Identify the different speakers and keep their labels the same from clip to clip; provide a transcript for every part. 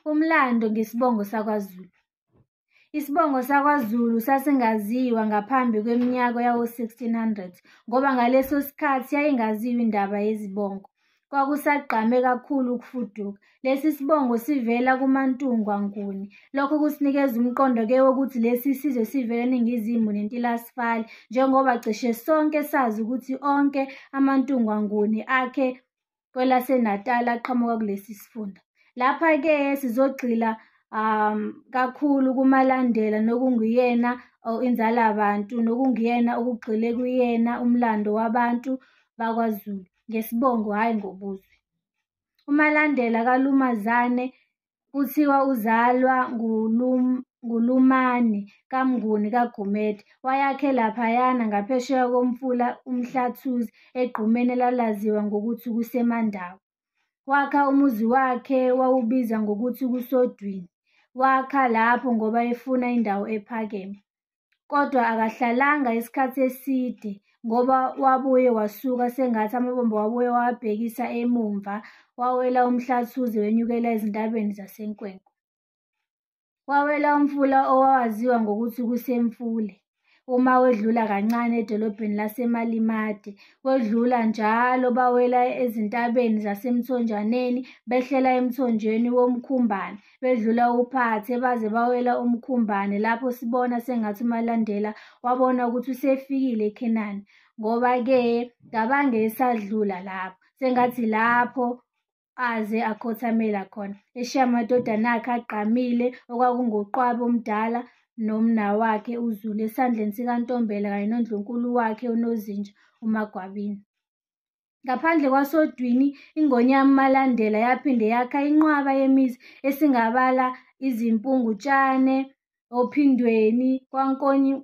Speaker 1: Umlando ngesibongo sakwaZulu. Isibongo sakwaZulu sasingaziwa ngaphambi kweminyaka yawo-1600 ngoba ngaleso sikhathi yayingaziwa indaba yezibongo. Kwakusagqame kakhulu ukufuduka. Lesi sibongo sivela kumaNtungwa Nguni. Lokho kusinikeza umqondo-ke wokuthi lesi sizwe sivela eningizimu neNtilasifali njengoba cishe sonke sazi ukuthi onke amaNtungwa Nguni akhe kwelaseNatali aqhamuka kulesi sifunda. Lapha-ke sizogxila kakhulu kuMalandela nokunguyena inzalabantu nokunguyena okugxile kuyena umlando wabantu bakwaZulu ngesibongo hhayi ngobuzwe. UMalandela kaLumazane kuthiwa uzalwa nguLumani kaMnguni kaGumede. Wayakhe laphayana ngaphesheya komfula uMhlathuze egqumeni elalaziwa ngokuthi kuseMandawe. Wakha umuzi wakhe wawubiza ngokuthi kusoDwini. Wakha lapho ngoba efuna indawo ephakeme. Kodwa akahlalanga isikhathi eside ngoba wabuye wasuka sengathi amabombo wabuye wawabhekisa emumva wawela uMhlathuze wenyukela ezintabeni zaseNkwenkwe. Wawela umfula owawaziwa ngokuthi kuseMfule uma wedlula kancane edolobheni laseMalimade. Wedlula njalo bawela ezintabeni zaseMthonjaneni behlela emthonjeni woMkhumbane bedlula uPhathe baze bawela uMkhumbane lapho sibona sengathi uMalandela wabona ukuthi usefikile eKhenani ngoba-ke kabange esadlula lapho sengathi lapho aze akhothamela khona eshiya amadodana akhe agqamile okwakunguQwabe omdala nomnawakhe uZulu esandleni sikaNtombela kanye noNdlunkulu wakhe uNozinja uMaGwabini. Ngaphandle kwasoDwini, iNgonyama uMalandela yaphinde yakha inqwaba yemizi esingabala iZimpungutshane, oPhindweni,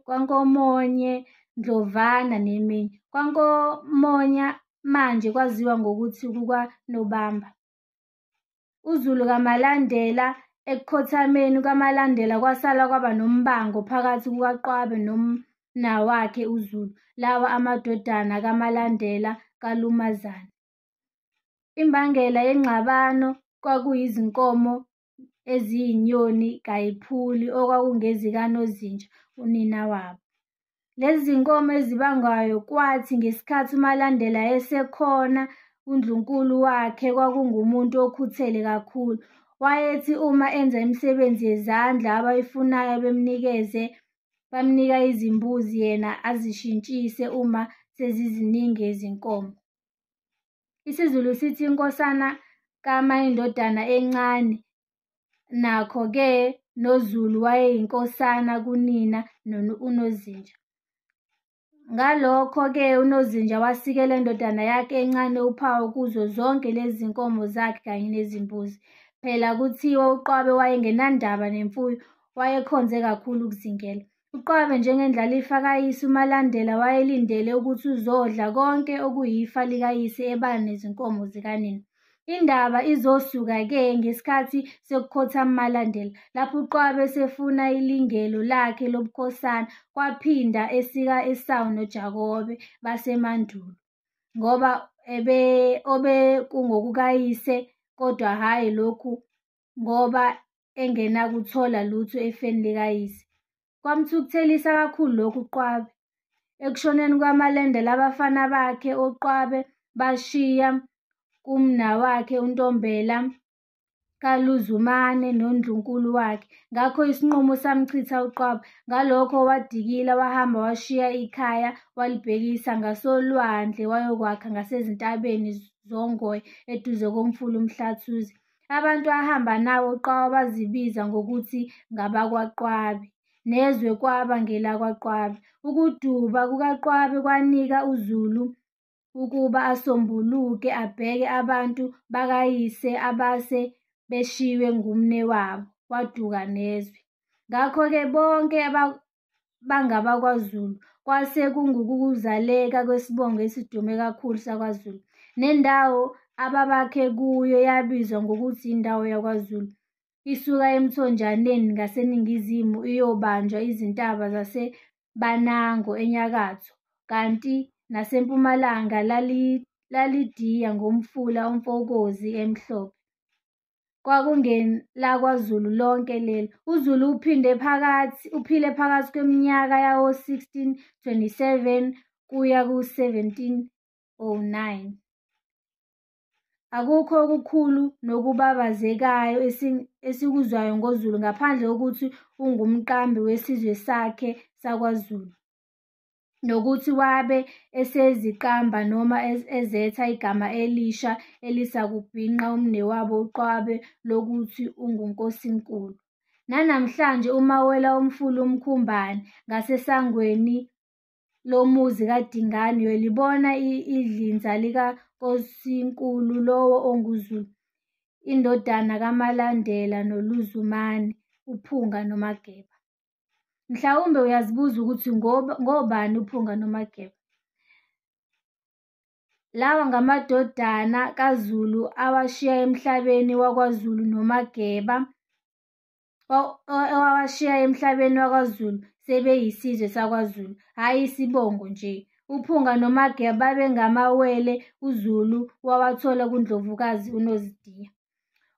Speaker 1: kwaNkomonye, Ndlovana neminye. KwaNkomonya manje kwaziwa ngokuthi kukwaNobamba. UZulu kaMalandela. Ekukhothameni kukaMalandela kwasala kwaba nombango phakathi kukaQwabe nomnawakhe uZulu, lawa amadodana kaMalandela kaLumazane. Imbangela yengxabano kwakuyizinkomo eziyinyoni kayiphuli okwakungezikaNozinja unina wabo. Lezi zinkomo ezibangwayo kwathi ngesikhathi uMalandela esekhona uNdlunkulu wakhe kwakungumuntu okhuthele kakhulu. Wayethi uma enza imisebenzi yezandla abayifunayo bemnikeze bamnika izimbuzi yena azishintshise uma seziziningi izinkomo. IsiZulu sithi inkosana kama indodana encane, nakho-ke noZulu wayeyinkosana kunina uNozinja. Ngalokho-ke uNozinja wasikela indodana yakhe encane uphawu kuzo zonke lezi zinkomo zakhe kanye nezimbuzi. Phela kuthiwa uQwabe wayengenandaba nemfuyo, wayekhonze kakhulu ukuzingela. UQwabe njengendlalifa kayise uMalandela wayelindele ukuthi uzodla konke okuyifa likayise ebala nezinkomo zikanina. Indaba izosuka-ke ngesikhathi sekukhothama uMalandela, lapho uQwabe esefuna ilingelo lakhe lobukhosana, kwaphinda esika-Esawu noJakobe basemandulo, ngoba obekungokukayise kodwa hhayi lokhu ngoba engenakuthola lutho efeni likayise. Kwamthukuthelisa kakhulu lokhu uQwabe. Ekushoneni kukaMalandela abafana bakhe oQwabe bashiya kumnawakhe uNtombela kaLuzumane noNdlunkulu wakhe. Ngakho isinqumo samchitha uQwabe. Ngalokho wadikila wahamba washiya ikhaya walibhekisa ngasolwandle wayokwakha ngasezintabeni zoNgoye eduze komfula uMhlathuze. Abantu ahamba nabo uQwabe bazibiza ngokuthi ngabakwaQwabe, nezwe kwaba ngelakwaQwabe. Ukuduba kukaQwabe kwanika uZulu ukuba asombuluke abheke abantu bakayise abase beshiywe ngumnewabo, waduka nezwe. Ngakho-ke bonke bangabakwaZulu, kwase kungukuzaleka kwesibongo esidume kakhulu sakwaZulu. Nendawo ababakhe kuyo yabizwa ngokuthi indawo yakwaZulu. Isuka eMthonjaneni ngaseningizimu iyobanjwa izintaba zaseBanango enyakatho, kanti nasempumalanga lalidiya ngomfula uMfokozi emhlophe. KwakungelakwaZulu lonke lelo. UZulu uphile phakathi kweminyaka yawo-1627 kuya ku-1709. Akukho okukhulu nokubabazekayo esikuzwayo ngoZulu ngaphandle kokuthi ungumqambi wesizwe sakhe sakwaZulu, nokuthi wabe eseziqamba noma ezetha igama elisha elisakubhinqa umnewabo uQwabe lokuthi unguNkosinkulu. Nanamhlanje uma uwela umfula uMkhumbane ngasesangweni lomuzi kaDingane uyolibona idlinza likaNkosinkulu lowo onguZulu, indodana kaMalandela noLozumane, uPhunga noMageba. Mhlawumbe uyazibuza ukuthi ngobani oPhunga noMageba? Lawa ngamadodana kaZulu awashiya emhlabeni wakwaZulu noMageba, owawashiya emhlabeni wakwaZulu sebeyisizwe sakwaZulu, hhayi isibongo nje. UPhunga noMageba babengamawele uZulu wawathola kuNdlovukazi uNozidiya.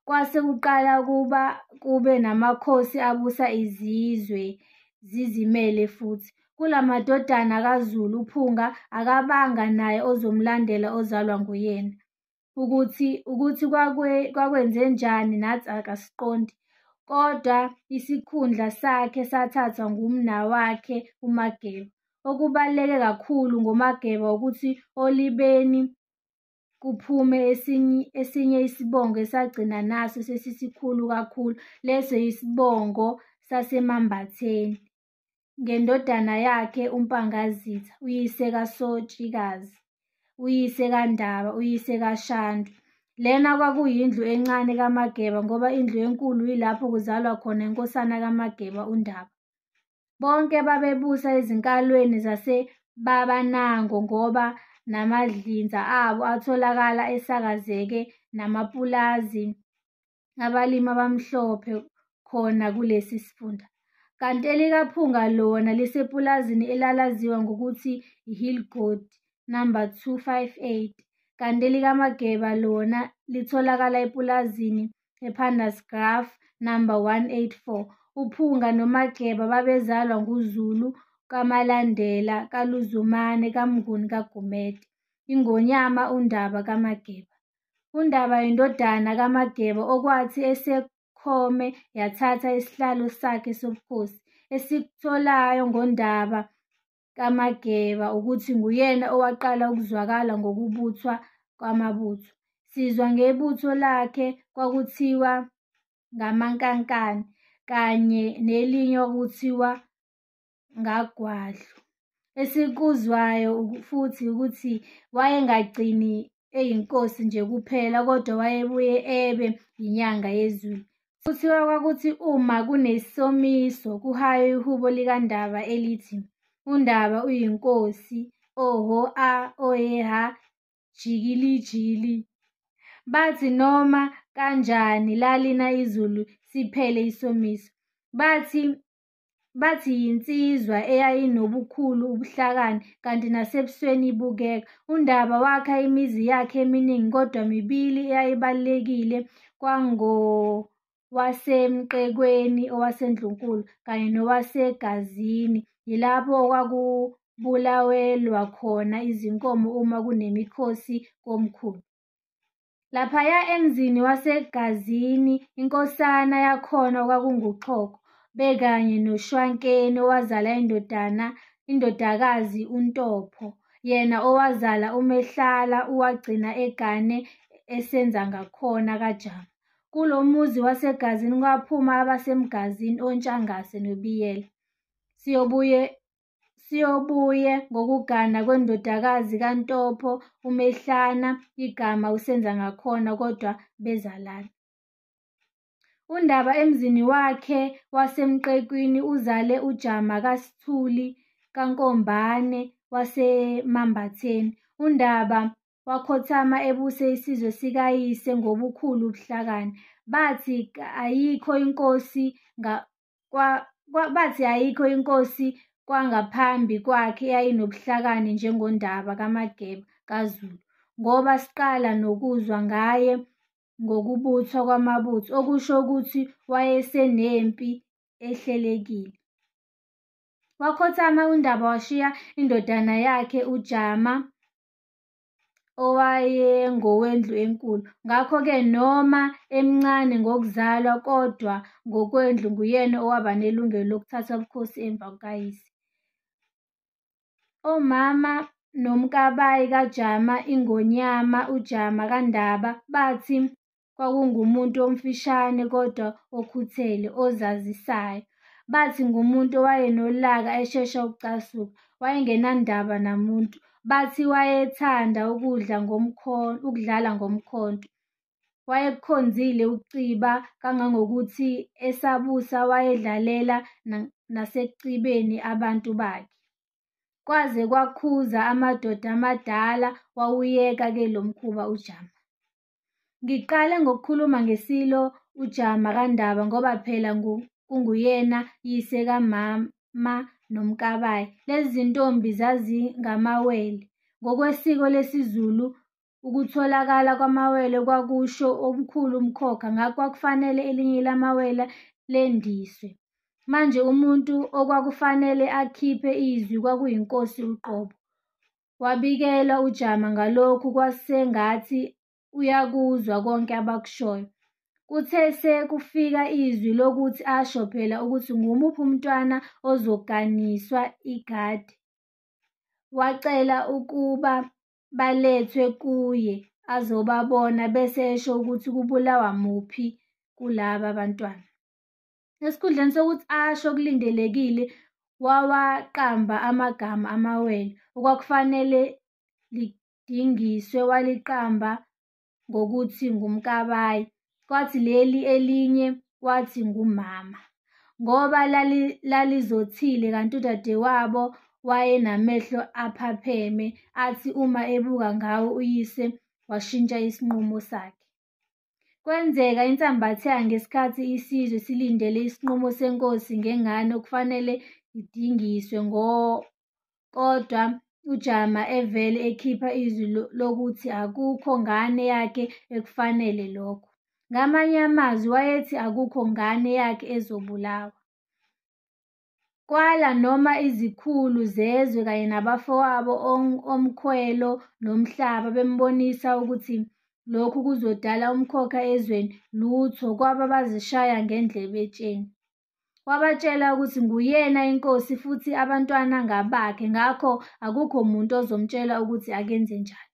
Speaker 1: Kwase kuqala ukuba kube namakhosi abusa izizwe zizimele futhi. Kulamadodana kaZulu uPhunga akabanga naye ozomlandela ozalwa nguyena. Ukuthi kwakwenzenjani nathi asiqondi. Kodwa isikhundla sakhe sathathwa ngumnawakhe uMageba. Okubaluleke kakhulu ngoMageba ukuthi oLibeni kuphume esinye isibongo esagcina naso sesisikhulu kakhulu, leso yisibongo saseMambatheni, ngendodana yakhe uMpangazitha, uyise kaSotshikazi, uyise kaNdaba, uyise kaShandu. Lena kwakuyindlu encane kaMageba ngoba indlu enkulu yilapho kuzalwa khona inkosana kaMageba uNdaba. Bonke babebusa ezinkalweni zaseBabanango ngoba namadlinza abo atholakala esakazeke namapulazi abalimi abamhlophe khona kulesi sifunda. Kanti elikaPhunga lona lisepulazini elalaziwa ngokuthi i-Heelgood No. 258, kanti elikaMageba lona litholakala epulazini ePandersgraaf No. 184. UPhunga noMageba babezalwa nguZulu kaMalandela kaLozumane kaMnguni kaGumede, iNgonyama uNdaba kaMageba. UNdaba yindodana kaMageba okwathi esekhome yathatha isihlalo sakhe sobukhosi. Esikutholayo ngoNdaba kaMageba ukuthi nguyena owaqala ukuzwakala ngokubuthwa kwamabutho. Sizwa ngebutho lakhe kwakuthiwa ngamaNkankane, kanye nelinye okwakuthiwa ngaGwadlu. Esikuzwayo futhi ukuthi wayengagcini eyinkosi nje kuphela kodwa wayebuye ebe yinyanga yezulu. Kuthiwa kwakuthi uma kunesomiso kuhaywe ihubo likaNdaba elithi, uNdaba uyinkosi, oho a ohe ha jikilijili. Bathi noma kanjani lalina izulu siphele isomiso. Bathi yinsizwa eyayinobukhulu ubuhlakani kanti nasebusweni ibukeka. UNdaba wakha imizi yakhe eminingi kodwa mibili eyayibalulekile kwangowaseMqekweni owaseNdlunkulu kanye nowaseGazini yilapho okwakubulawelwa khona izinkomo uma kunemikhosi komkhulu. Laphaya emzini waseGazini inkosana yakhona kwakunguXhoko bekanye noShwankeni owazala indodakazi uNtopho yena owazala uMehlala owagcina egane eSenzangakhona kaJama. Kulomuzi waseGazini kwaphuma abaseMgazini, oNtshangase noBiyela. Siyobuye ngokugana kwendodakazi kaNtopho uMehlana igama uSenzangakhona kodwa bezalana. UNdaba emzini wakhe waseMqekwini uzale uJama kaSithuli kaNkombane waseMambatheni. UNdaba wakhothama ebuse isizwe sikayise ngobukhulu ubuhlakani. Bathi ayikho inkosi kwangaphambi kwakhe eyayinobuhlakani njengoNdaba kaMageba kaZulu, ngoba siqala nokuzwa ngaye ngokubuthwa kwamabutho, okusho ukuthi wayesenempi ehlelekile. Wakhothama uNdaba washiya indodana yakhe uJama owayengowendlu enkulu. Ngakho-ke noma emncane ngokuzalwa kodwa ngokwendlu nguyena owaba nelungelo lokuthatha ubukhosi emva kukayise. Omama noMkabayi kaJama iNgonyama uJama kaNdaba, bathi kwakungumuntu omfishane kodwa okhuthele, ozazisayo. Bathi ngumuntu owayenolaka eshesha ukucasuka, wayengenandaba namuntu. Bathi wayethanda ukudlala ngomkhonto. Wayekukhonzile ukuciba kangangokuthi esabusa wayedlalela nasekucibeni abantu bakhe. Kwaze kwakhuza amadoda amadala wawuyeka-ke lo mkhuba uJama. Ngiqale ngokukhuluma ngeSilo uJama kaNdaba ngoba phela kunguyena yise kaMama noMkabayi. Lezi zintombi zazingamawele. Ngokwesiko lesiZulu ukutholakala kwamawele kwakusho omkhulu umkhokha ngakho kwakufanele elinye lamawele lendiswe. Manje umuntu okwakufanele akhiphe izwi kwakuyinkosi uqobo. Wabikelwa uJama ngalokhu kwasengathi uyakuzwa konke abakushoyo. Kuthe sekufika izwi lokuthi asho phela ukuthi ngumuphi umntwana ozoganiswa igade, wacela ukuba balethwe kuye azobabona bese esho ukuthi kubulawa muphi kulaba bantwana. Esikhundleni sokuthi asho okulindelekile wawaqamba amagama amawele okwakufanele lidingiswe waliqamba ngokuthi nguMkabayi, kwathi leli elinye wathi nguMama. Ngoba lalizothile kanti udadewabo wayenamehlo aphapheme athi uma ebuka ngawo uyise washintsha isinqumo sakhe. Kwenzeka insambatheka ngesikhathi isizwe silindele isinqumo senkosi ngengane okufanele idingiswe kodwa uJama evele ekhipha izwi lokuthi akukho ngane yakhe ekufanele lokho. Ngamanye amazwi wayethi akukho ngane yakhe ezobulawa. Kwala noma izikhulu zezwe kanye nabafowabo oMkhwelo noMhlaba bembonisa ukuthi lokhu kuzodala umkhokha ezweni, lutho kwaba bazishaya ngendlebe etsheni. Wabatshela ukuthi nguyena inkosi futhi abantwana ngabakhe ngakho akukho muntu ozomtshela ukuthi akenzenjani.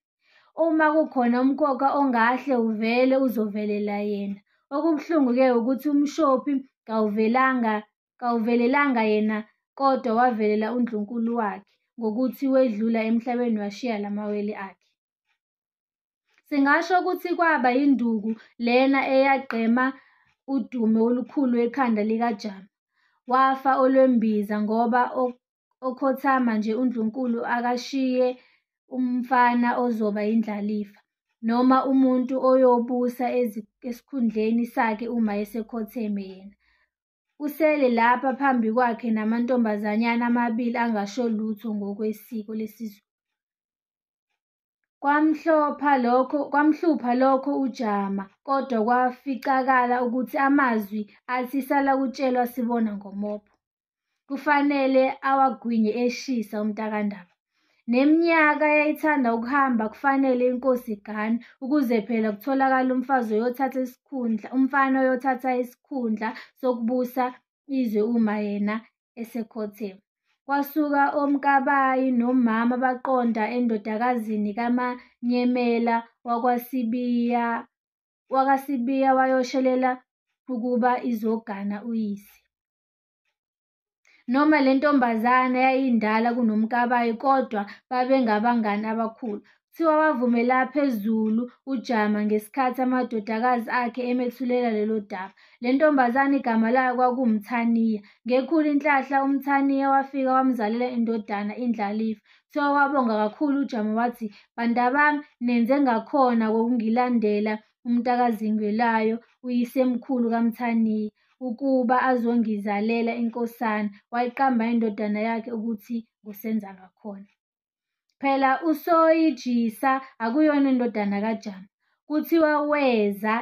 Speaker 1: Uma kukhona umkhokha ongahle uvele uzovelela yena. Okubuhlungu-ke ukuthi umshophi kawuvelelanga yena kodwa wavelela uNdlunkulu wakhe ngokuthi wedlula emhlabeni washiya lamawele akhe. Singasho ukuthi kwaba yinduku lena eyagqema udume olukhulu ekhanda likaJama. Wafa olwembiza ngoba okhothama nje uNdlunkulu akashiye umfana ozoba yindlalifa, noma umuntu oyobusa esikhundleni sakhe uma esekhotheme yena. Usele lapha phambi kwakhe namantombazanyana amabili angasho lutho ngokwesiko lesiZulu. Kwamhlupha lokho uJama kodwa kwaficakala ukuthi amazwi athi salakutshelwa sibona ngomopho. Kufanele awagwinye eshisa umntakandaba. Neminyaka yayithanda ukuhamba kufanele inkosi igane ukuze phela kutholakale umfazi oyothatha isikhundla, umfana oyothatha isikhundla sokubusa izwe uma yena esekhotheme. Kwasuka oMkabayi noMama baqonda endodakazini kaManyemela wakwaSibiya wayoshelela ukuba izogana uyise. Noma le ntombazana yayindala kunoMkabayi kodwa babengabangani abakhulu. Kuthiwa wavumela phezulu uJama ngesikhathi amadodakazi akhe emethulela lolu daba. Le ntombazane igama layo kwakunguMthaniya. Ngekhulu inhlanhla uMthaniya wafika wamzalela indodana indlalifa. Kuthiwa wabonga kakhulu uJama wathi, "Bantabami nenze ngakhona ngokungilandela umntakaZingelwayo uyisemkhulu kaMthaniya ukuba azongizalela inkosana." Wayiqamba indodana yakhe ukuthi nguSenzangakhona. Phela uSoyijisa akuyona indodana kaJama. Kuthiwa weza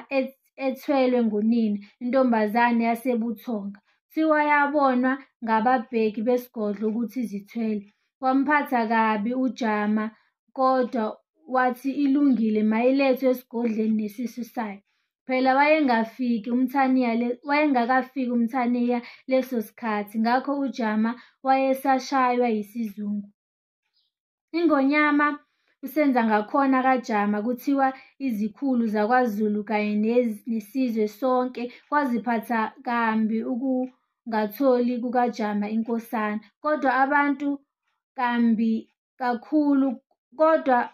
Speaker 1: ethwelwe ngunina, intombazane yaseButhonga. Kuthiwa yabonwa ngababheki besigodlo ukuthi izithwele. Kwamphatha kabi uJama kodwa wathi ilungile mayilethwe esigodlweni nesisu sayo. Phela wayengakafiki uMthaniya leso sikhathi ngakho uJama wayesashaywa yisizungu. INgonyama uSenzangakhona kaJama kuthiwa izikhulu zakwaZulu kanye nesizwe sonke kwaziphatha kambi ukungatholi kukaJama inkosana. Kodwa abantu kambi kakhulu kodwa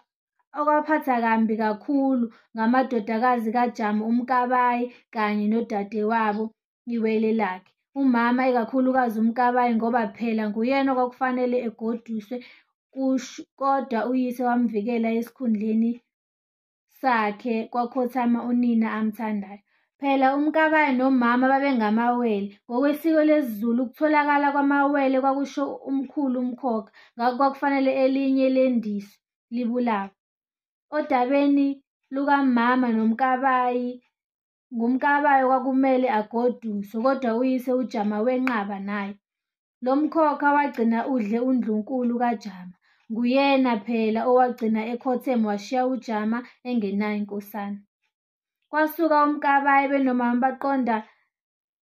Speaker 1: okwaphatha kambi kakhulu ngamadodakazi kaJama uMkabayi kanye nodadewabo, iwele lakhe, uMama ikakhulukazi uMkabayi ngoba phela nguyena okwakufanele egoduswe kodwa uyise wamvikela esikhundleni sakhe kwakhothama unina amthandayo. Phela uMkabayi noMama babengamawele, ngokwesiko lesiZulu ukutholakala kwamawele kwakusho omkhulu umkhokha, ngakho kwakufanele elinye lendiswe, libulawe. Odabeni lukaMama noMkabayi, nguMkabayi okwakumele agoduswe kodwa uyise uJama wenqaba naye. Lo mkhokha wagcina udle uNdlunkulu kaJama, nguyena phela owagcina ekhotheme washiya uJama engenayo inkosana. Kwasuka uMkabayi benoMama baqonda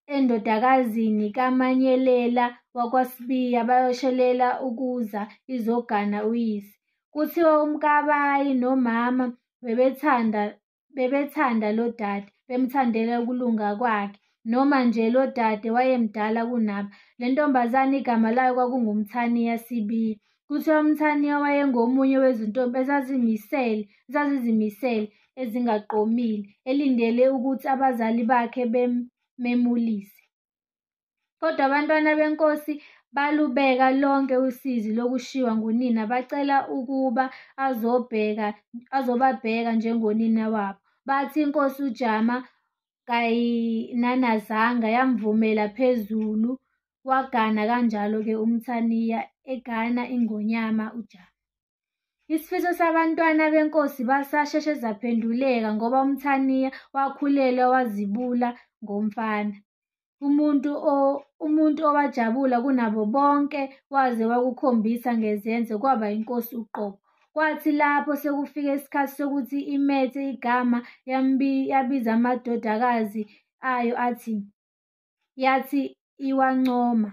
Speaker 1: endodakazini kaManyelela wakwaSibiya bayoshelela ukuza izogana uyise. Kuthiwa uMkabayi noMama bebethanda lo dade, bemthandela ukulunga kwakhe, noma nje lo dade wayemdala kunabo. Le ntombazane igama layo kwakunguMthaniya Sibiya. Kuthiwa uMthaniya wayengomunye wezintombi ezazizimisele ezingaqomile, elindele ukuthi abazali bakhe bemmemulise. Kodwa abantwana benkosi balubeka lonke usizi lokushiywa ngunina bacela ukuba azobabheka njengonina wabo. Bathi inkosi uJama kayinanazanga yamvumela phezulu wagana kanjalo-ke uMthaniya egana iNgonyama uJama. Isifiso sabantwana benkosi sasheshe saphenduleka ngoba uMthaniya wakhulelwa wazibula ngomfana. Umuntu owajabula kunabo bonke waze wakukhombisa ngezenzo kwaba inkosi uqobo. Kwathi lapho sekufike isikhathi sokuthi imethe igama yabiza amadodakazi ayo yathi iwancoma,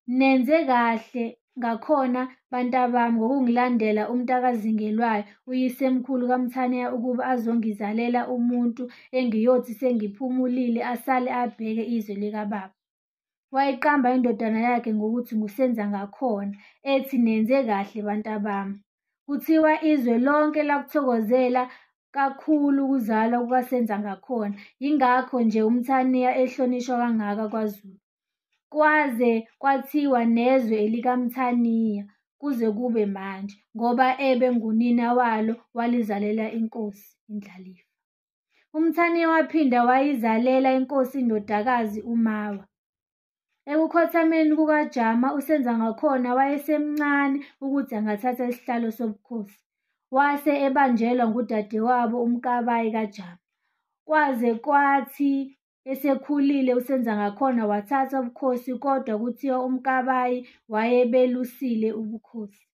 Speaker 1: "Nenze kahle ngakhona bantabami ngokungilandela umntakaZingelwayo uyisemkhulu kaMthaniya ukuba azongizalela umuntu engiyothi sengiphumulile asale abheke izwe likababa." Wayiqamba indodana yakhe ngokuthi nguSenzangakhona, ethi nenze kahle bantabami. Kuthiwa izwe lonke lakuthokozela kakhulu ukuzalwa kukaSenzangakhona, yingakho nje uMthaniya ehlonishwa kangaka kwaZulu. Kwaze kwathiwa nezwe elikaMthaniya kuze kube manje, ngoba ebe ngunina walo walizalela inkosi, indlalifa. UMthaniya waphinda wayizalela inkosi indodakazi uMawa. Ekukhothameni kukaJama uSenzangakhona wayesemncane ukuthi angathatha isihlalo sobukhosi. Wase ebanjelwa ngudadewabo uMkabayi kaJama. Kwaze kwathi esekhulile uSenzangakhona wathatha ubukhosi kodwa kuthiwa uMkabayi wayebelusile ubukhosi.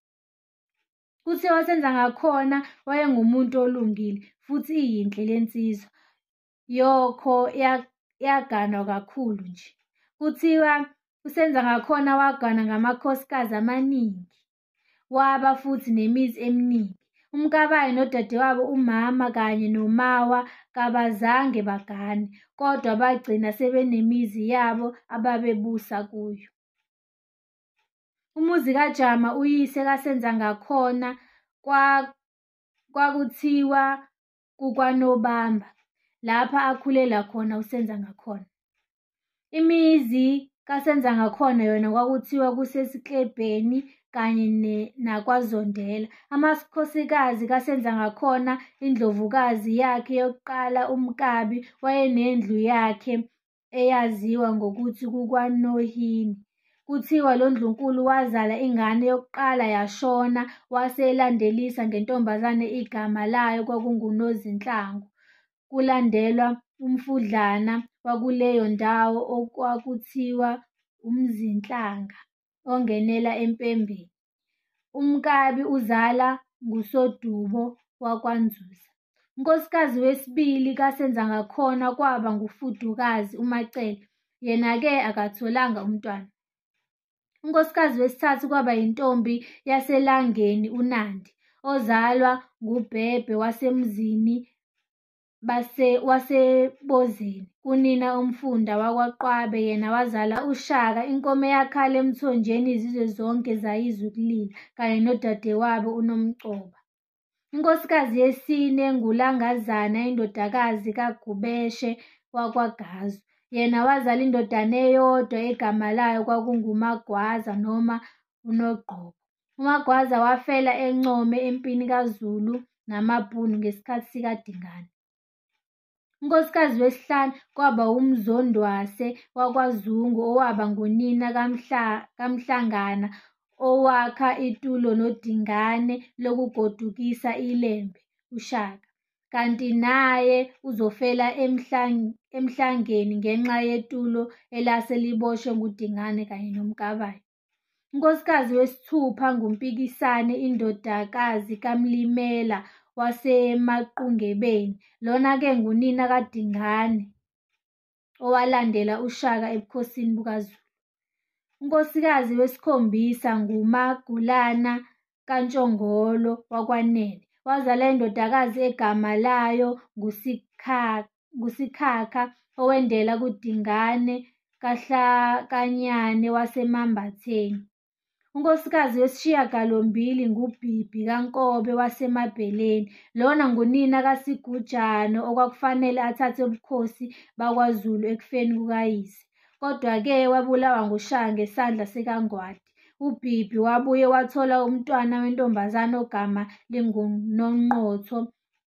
Speaker 1: Kuthiwa uSenzangakhona wayengumuntu olungile futhi iyinhle le nsizwa, yokho yaganwa kakhulu nje. Kuthiwa uSenzangakhona waganwa ngamakhosikazi amaningi, waba futhi nemizi eminingi. UMkabayi nodadewabo uMama kanye noMawa kabazange bagane, kodwa bagcina sebenemizi yabo ababebusa kuyo. Umuzi kaJama uyise kaSenzangakhona kwakuthiwa kukwaNobamba, lapha akhulela khona uSenzangakhona. Imizi kaSenzangakhona yona kwakuthiwa kuseSiklebheni kanye nakwaZondela. Amakhosikazi kaSenzangakhona, indlovukazi yakhe yokuqala uMkabi wayenendlu yakhe eyaziwa ngokuthi kukwaNohini. Kuthiwa lo ndlunkulu wazala ingane yokuqala yashona wase elandelisa ngentombazane igama layo kwakunguNozinhlangu. kulandelwa umfudlana wakuleyo ndawo okwakuthiwa uMzinhlanga ongenela eMpembeni. UMkabi uzalwa nguSodubo wakwaNzuza. Unkosikazi wesibili kaSenzangakhona kwaba nguFudukazi uMaCele, yena-ke akatholanga umntwana. Unkosikazi wesithathu kwaba yintombi yaseLangeni uNandi, ozalwa nguBhebhe wasemzini waseBozeni kunina uMfunda wakwaQwabe yena wazala uShaka, inkomo eyakhala emthonjeni izizwe zonke zayizwa ukulila, kanye nodadewabo uNomcoba. Inkosikazi yesine nguLangazana indodakazi kaGubeshe wakwaGazu, yena wazala indodana eyodwa egama layo kwakunguMagwaza noma uNogqobo. UMagwaza wafela eNcome empini kaZulu namaBhunu ngesikhathi sikaDingane. Unkosikazi wesihlanu kwaba uMzondwase wakwaZungu owaba ngunina kaMhlangana owakha itulo noDingane lokugodukisa iLembe, uShaka. Kanti naye uzofela eMhlangeni ngenxa yetulo elase liboshwe nguDingane kanye noMkabayi. Unkosikazi wesithupha nguMpikisane indodakazi kaMlimela waseMaqungebeni, lona-ke ngunina kaDingane owalandela uShaka ebukhosini bukaZulu. Unkosikazi wesikhombisa nguMagulana kaNtshongolo wakwaNene, wazala indodakazi egama layo nguSikhakha owendela kuDingane kaHlakanyane waseMambatheni. Unkosikazi wesishiyagalombili nguBhibhi kaNkobe waseMabeleni, lona ngunina kaSigujana okwakufanele athathe ubukhosi bakwaZulu ekufeni kukayise, kodwa-ke wabulawa nguShaka ngesandla sikaNgwadi. UBhibhi wabuye wathola umntwana wentombazane ogama linguNonqotho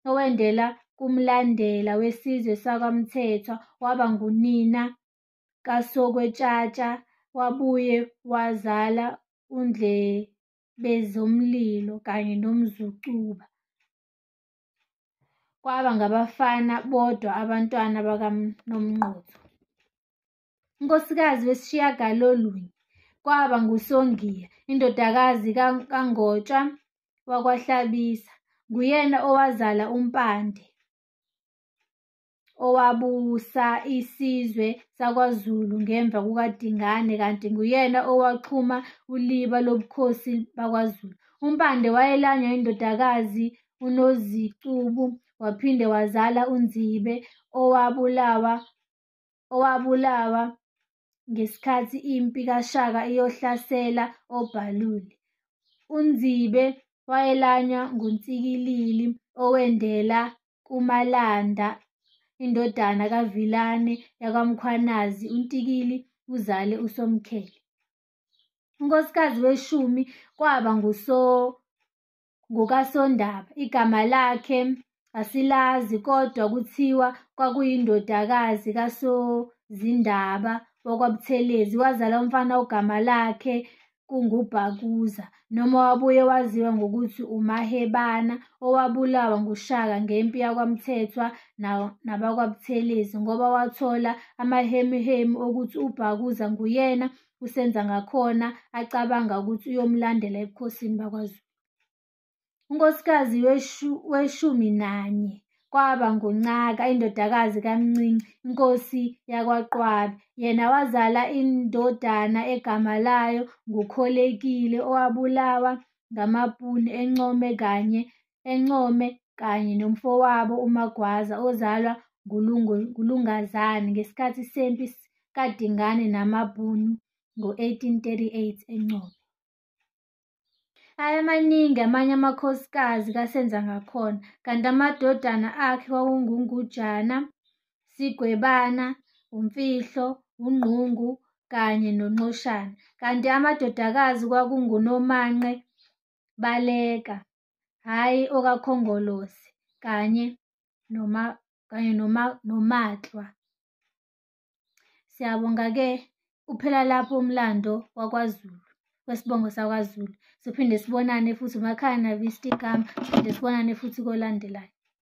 Speaker 1: owendela kuMlandela wesizwe sakwaMthethwa waba ngunina kaSokwetshatsha, wabuye wazala uNdlebezomlilo kanye noMzucuba. Kwaba ngabafana bodwa abantwana bakaNomqotho. Unkosikazi wesishiyagalolunye kwaba nguSongiya, indodakazi kaNgotsha wakwaHlabisa. Nguyena owazala uMpande owabusa isizwe sakwaZulu ngemva kukaDingane kanti nguyena owaxhuma uliba lobukhosi bakwaZulu. UMpande wayelanywa indodakazi uNozicubu waphinde wazala uNdzibe owabulawa ngesikhathi impi kaShaka iyohlasela oBhalule. UNdzibe wayelanywa nguNtsikilili owendela kuMalanda indodana kaVilane yakwaMkhwanazi. UNtikili uzale uSomkhele. Unkosikazi weshumi kwaba nguKaSondaba, igama lakhe asilazi kodwa kuthiwa kwakuyindodakazi kaSozindaba wakwaButhelezi. Wazala umfana ogama lakhe kunguBhakuza, noma wabuye waziwa ngokuthi uMahebana, owabulawa nguShaka ngempi yakwaMthethwa nabakwaButhelezi ngoba wathola amahemuhemu okuthi uBhakuza nguyena uSenzangakhona acabanga ukuthi uyomlandela ebukhosini bakwaZulu. Unkosikazi weshumi nanye kwaba nguNcaka indodakazi kaMncinci inkosi yakwaQwabe. Yena wazala indodana egama layo nguKholekile owabulawa ngamaBhunu eNcome kanye nomfowabo uMagwaza ozalwa nguLungazane ngesikhathi sempi kaDingane namaBhunu ngo-1838 eNcome. Ayemaningi amanye amakhosikazi kaSenzangakhona, kanti amadodana akhe kwakunguNgujana, Sigwebana, uMfihlo, uNgqungu kanye noNxoshana, kanti amadodakazi kwakunguNomanqe, Baleka, hhayi okaKhongolose, kanye noMaklwa. Siyabonga-ke, uphela lapho umlando wakwaZulu, wesibongo sakwaZulu. Siphinde sibonane futhi uMakhaya Vista igama, siphinde sibonane futhi kolandelayo.